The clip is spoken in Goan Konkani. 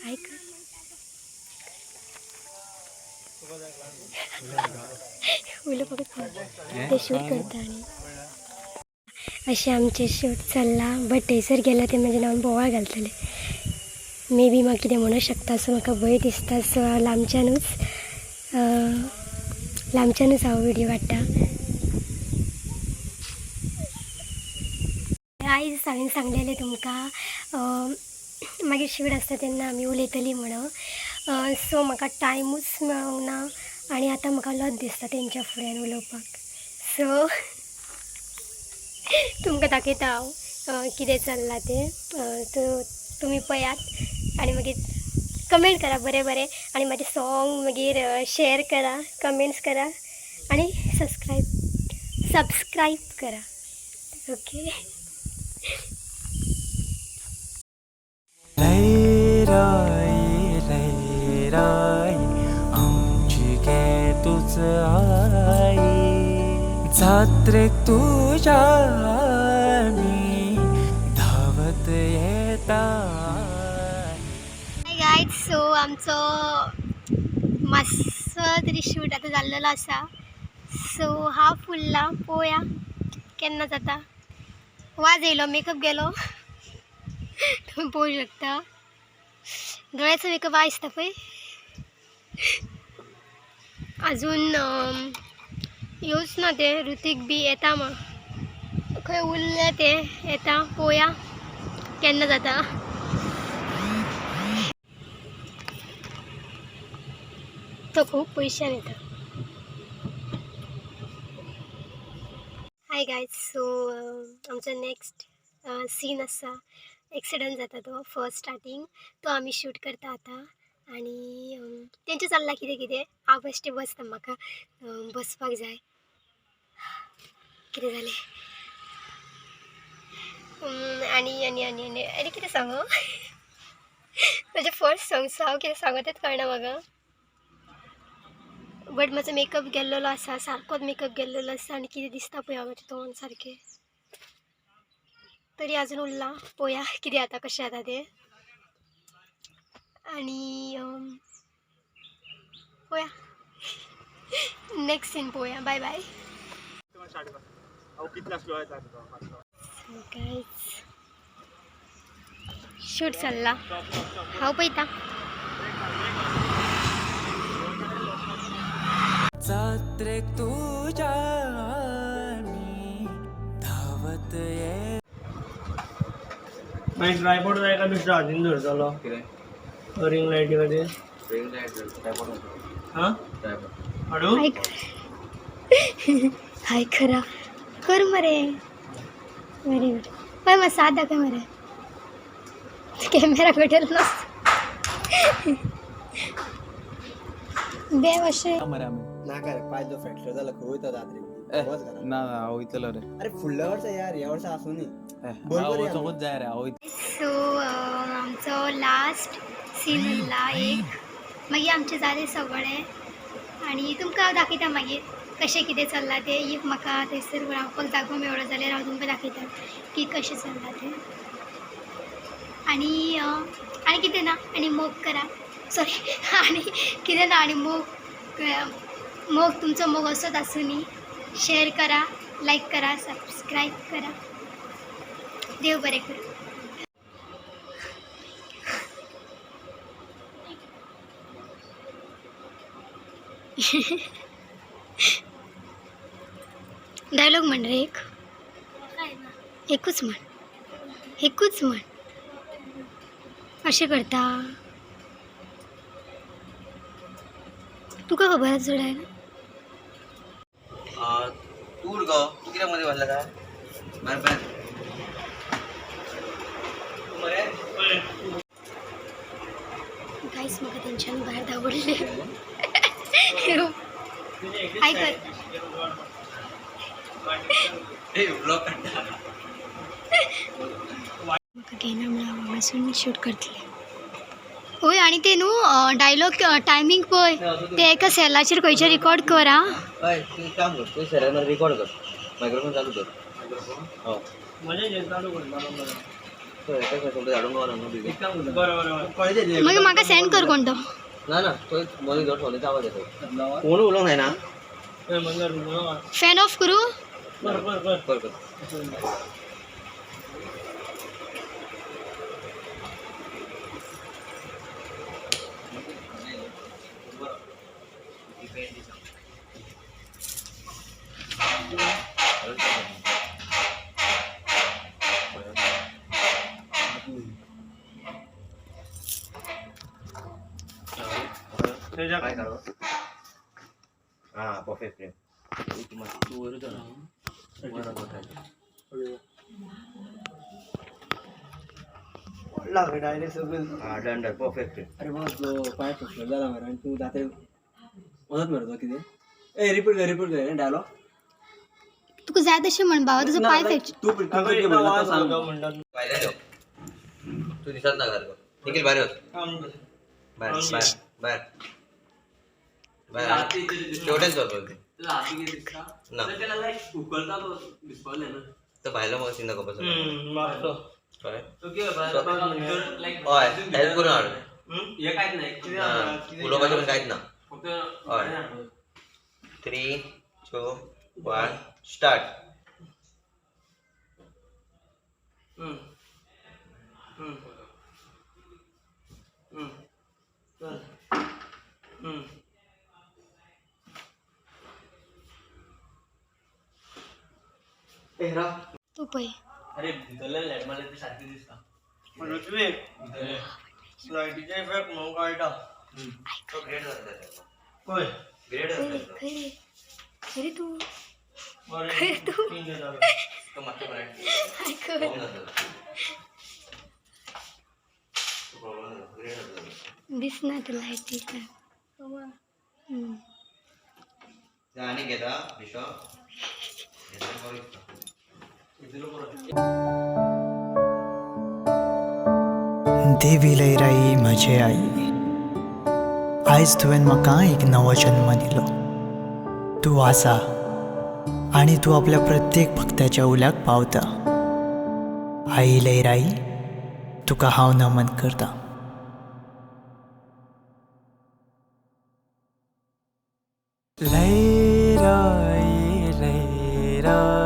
ऐक, उलोवपाकच ना. ते शूट करता आनी अशें आमचें शूट चल्लां. बट थंयसर गेल्यार ते म्हजें नांव बोवाळ घालतले. मे बी म्हाका कितें म्हणूंक शकता, सो म्हाका भंय दिसता. सो हांव लांबच्यानूच हांव व्हिडियो काडटा. आयज हांवें सांगलेलें तुमकां, मागीर शूट आसता तेन्ना आमी उलयतलीं म्हणून. सो म्हाका टायमूच मेळोंक ना आनी आतां म्हाका लज दिसता तेंच्या फुड्यान उलोवपाक. सो तुमकां दाखयता हांव कितें चल्लां तें. तुमी पळयात आनी मागीर कमेंट करा बरें बरें आनी म्हाजें सॉंग मागीर शेअर करा, कमेंट्स करा आनी सबस्क्रायब सबस्क्रायब करा. ओके. लैराई लैराई आमची गे तुझ आई, जात्रेक तुझ्या मी धावत येता. हाय गायज, सो आमचो मातसो तरी शूट आतां जाल्लेलो आसा. सो हाफ उरला, पळोवया केन्ना जाता. वाज येयलो, मेकअप गेलो, तुमी पळोवंक शकता. दोळ्याचो मेकअप आसता पळय. अजून येवच ना ते. ऋतीक बी येता मा खंय उरले ते, येता, पळोवया केन्ना जाता. तो खूब पयशान येता. हाय गायज, सो आमचो नेक्स्ट सीन आसा, एक्सिडंट जाता तो फर्स्ट स्टार्टींग, तो आमी शूट करता आतां. आनी तेंचें चल्लां कितें कितें. हांव बेश्टें बसता, म्हाका बसपाक जाय. कितें जालें? आनी आनी आनी आनी आनी कितें सांगू? म्हजें फर्स्ट सॉंग, सो हांव कितें सांगू तेंच कळना म्हाका. बट म्हजो मेकअप गेल्लेलो आसा, सारकोच मेकअप गेल्लेलो आसा आनी कितें दिसता पळय म्हजें तोंड सारकें. तरी अजून उरलां, पळोवया कितें जाता, कशें जाता तें. आनी पळोवया, नेक्स्ट सीन पळोवया. बाय बाय. गायज, शूट चल्ला, हांव पळयता. जात्रेक तुझ्या मी धावत ये. मागीर ट्रायपॉड जाय काय दुसरो हातीन धरतलो? कितें? रिंग लायटी खातीर. Ring light, tripod. हां. ट्रायपॉड. हाडू? हाय हाय, खरा कर मरे. Very good. पळय मातसो हात दाखय मरे. कॅमेरा भेटेल ना देव अशें. मरे आमी. नाका रे, पांय जो फ्रॅक्चर जाला, खंय वयता जात्रेक? वच घरा. ना ना, हांव वयतलो रे. अरे, फुडल्या वर्सा यार, ह्या वर्सा आसूं न्ही. म्हाका बरोबर. वचोंकूच जाय रे, हांव वयतलो. सो आमचो लास्ट सीन उरला एक, मागीर आमचें जालें सगळें. आनी तुमकां हांव दाखयता मागीर कशें कितें चल्लां तें. If म्हाका थंयसर रावपाक जागो मेळ्ळो जाल्यार हांव तुमकां दाखयता की कशें चल्लां तें. आनी आनी कितें ना, आनी मोग करा, सॉरी, आनी कितें ना, आनी मोग मोग, तुमचो मोग असोच आसूं न्ही. शेअर करा, लायक करा, सबस्क्रायब करा. देव बरें करूं. डायलॉग म्हण रे एक. एकूच म्हण, एकूच म्हण. अशें करता, तुका खबर आसा डायलॉग? तूं गो, तूं कित्याक मदीं बसला काय? भायर भायर तूं मरे. गायस, म्हाका तेंच्यान भायर धांवडले. आयक. ए, ब्लॉग काडटा. म्हाका घेयना म्हणून हांव हांगासून शूट करतलें. ओय आनी ते न्हू डायलॉग टायमींग पळय ते एका सेलाचेर खंयचे रिकॉर्ड कर आं. हय, तूं एक काम कर, तूं सॅरान रिकॉर्ड कर, मायक्रोफोन चालू कर. हो. मजा येते चालू करता. थंय हाडूंक गावना न्हू बेगीन. बरं बरं बरं. मागीर म्हाका सेंड कर कोण तो. ना ना, थंय मदीं धर सोनीचा आवाज येता, कोण उलोवंक जायना. ए, मंदार, उलोवं. फॅन ऑफ करूं? बरं बरं बरं. कर कर. तेजा. काय करावं? हां, परफेक्ट फ्रेम. तू वयर ना. पडला डायरेक्ट सगळं. हां, डन डन, परफेक्ट फ्रेम. अरे बस, तो पांय फ्रॅक्चर जाला मरे आनी तूं जात्रेक वचत मरे तो कितें. ए, रिपीट कर, रिपीट कर डायलॉग. तुका जाय तशें म्हण बाबा, तुजो पांय फ्रॅक्चर. तूं तूं कितें म्हणला तो सांग. म्हणटात. भायल्यान यो, तूं दिसत ना सारको. निखील, भायर वच. भायर भायर भायर भायर, शेवटेन चल. ना, तो भायलो म्हाका सीन दाखोवपाचो. मारतो. कळ्ळें? हय, हेल्प करून हाड. ना, उलोवपाचें पण कांयच ना. हय, 3 2 1 स्टार्ट. तूं पळय. अरे, भितरल्यान लायट मारल्यार ती सारकी दिसता. ऋत्विक, लायटीचे इफेक्ट म्हणून कळटा. पळय. ग्रेड. खंय खंय रे, खंय रे तूं? बरें. खंय तूं? तीन जाता. तो मातसो ब्रायट. आयकय. ग्रेड जातलो. दिसना ते लायटी. आनी घेता दिशो घेतल्यार बरो दिसता. देवी लयराई म्हजे आई, आयज तुवें म्हाका एक नवो जन्म दिलो. तूं आसा आनी तूं आपल्या प्रत्येक भक्ताच्या उल्याक पावता. आई लयराई, तुका हांव नमन करता. लयराई लयराई.